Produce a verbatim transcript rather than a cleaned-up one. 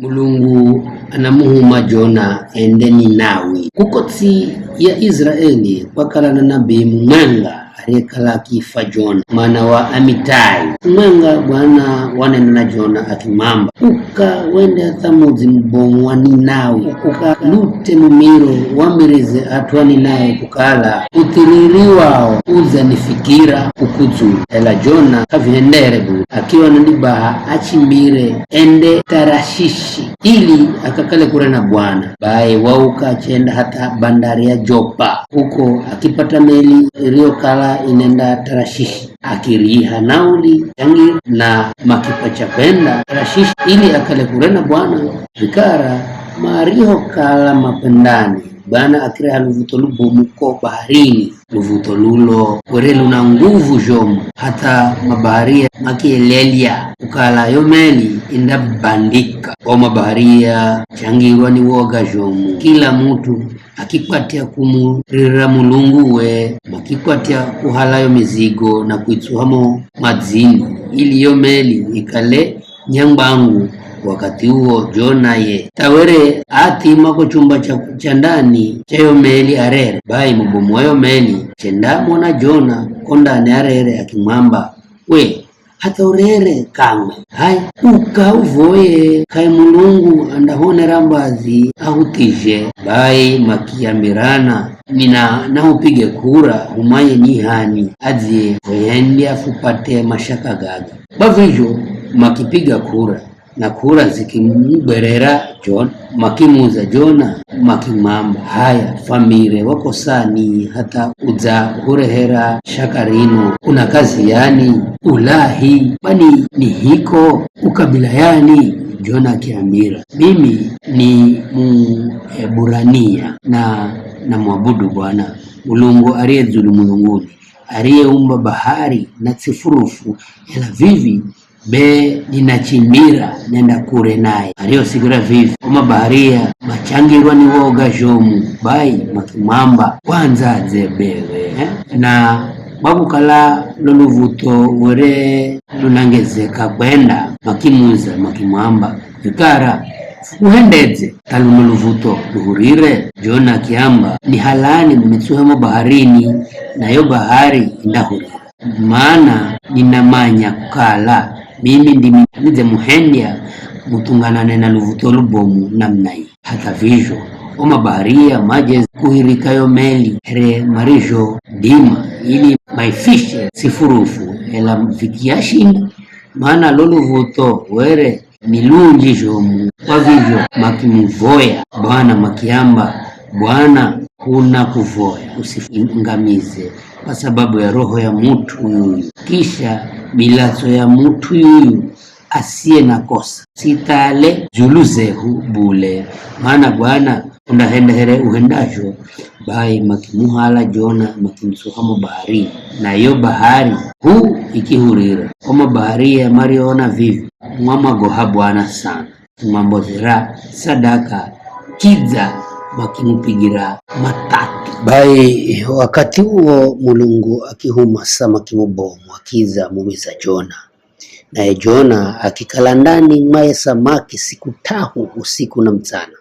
Mulungu anamuhuma Jona ende Ninawi. Kuko ts'i ya Iziraeli kwakala na nabii mumwenga ariyekala akiifwa Jona, mwana wa Amitai. Mumwenga Bwana wanena na Jona akimwamba, "Uka wende hatha mudzi mubomu wa Ninawi, ukalute mumiro, wambirize at'u a Ninawi kukala, uthiriri wao udzanifikira kuku dzulu." Ela Jona k'avihendere bule, akiona ni baha achimire ende Tarashishi ili akakale kure na Bwana. Baye wauka achenda hatha bandari ya Jopa. Kuko akipata meli iriyokala inenda Tarashishi, akiriha nauli changi na makipata kwenda Tarashishi ili akale kure na Bwana. Vikara marihokala mapendani, Bwana akireha luv̱utho lubomu ko baharini. Luv̱utho lulo were luna nguvu zhomu, hatha mabaharia makielelya kukala yo meli indabandika. O mabaharia changirwa ni woga zhomu, kila mut'u akikwatya kumurira mulunguwe, makikwatya kuhala yo mizigo na kuitsuha mo madzini, ili yo meli ikale nyangwangu. Wakathi uwo Jona ye tha were athima ko chumba cha, cha ndani cha yo meli arere. Bai mubomu wa yo meli chendamona Jona ko ndani arere, akimwamba, "We, hatha urere kamwe? H'aya, uka uvoye kahi Mulungu andahonera mbazi ahuthizhe." Bai makiambirana, "Nina nahupige kura humanye ni h'ani adziye huhendya fupate mashaka gaga." Kwa vizho makipiga kura, na kura zikimugwerera Jona. Makimuza Jona, makimwamba, "H'aya, fwamire wakosani hatha udzahurehera shaka rino? Una kazi yani? Ulahi? Kwani ni hiko? U kabila yani?" Jona akiambira, "Mimi ni Mueburania na namwabudu Bwana, Mulungu ariye dzulu mulunguni, ariyeumba bahari na ts'i furufu, ela vivi be ninachimbira nenda kure naye." Arihosikira vivi, o mabaharia machangirwa ni woga zhomu, bai makimwamba, "Kwandzadze bewe, eh?" Na kwa kukala lo luv̱utho were lunangezeka kwenda, makimuza, makimwamba, "Vikara fukuhendedze tha luno luv̱utho luhurire?" Jona akiamba, "Nihalani munitsuhe mo baharini, na yo bahari indahurira. Mana ninamanya kukala mimi ndimi nidzemuhendya muthunganane na luv̱utho lubomu namuna ii." Hatha vizho, o mabaharia maje kuhirika yo meli here marizhodima ili maifishe ts'i furufu, ela vikiashinda, mana lo luv̱utho were ni lunji zhomu. Kwa vizho makimuvoya Bwana makiamba, "Bwana, hunakuvoya, usifungamize kwa sababu ya roho ya mut'u yuyu, kisha milatso ya mut'u yuyu asiye na kosa sithale dzulu zehu bule, mana Bwana undahenda here uhendazho." Bai makimuhala Jona, makimutsuha mo baharini, na yo bahari hu ikihurira. O mabaharia mariona vivi, mwamwagoha Bwana sana, kumwambozera sadaka, kidza makimupigira mathathu. Bai wakathi uwo Mulungu akihuma samaki mubomu akidza amumiza Jona. Naye Jona akikala ndani mwa ye samaki siku t'ahu usiku na mutsana.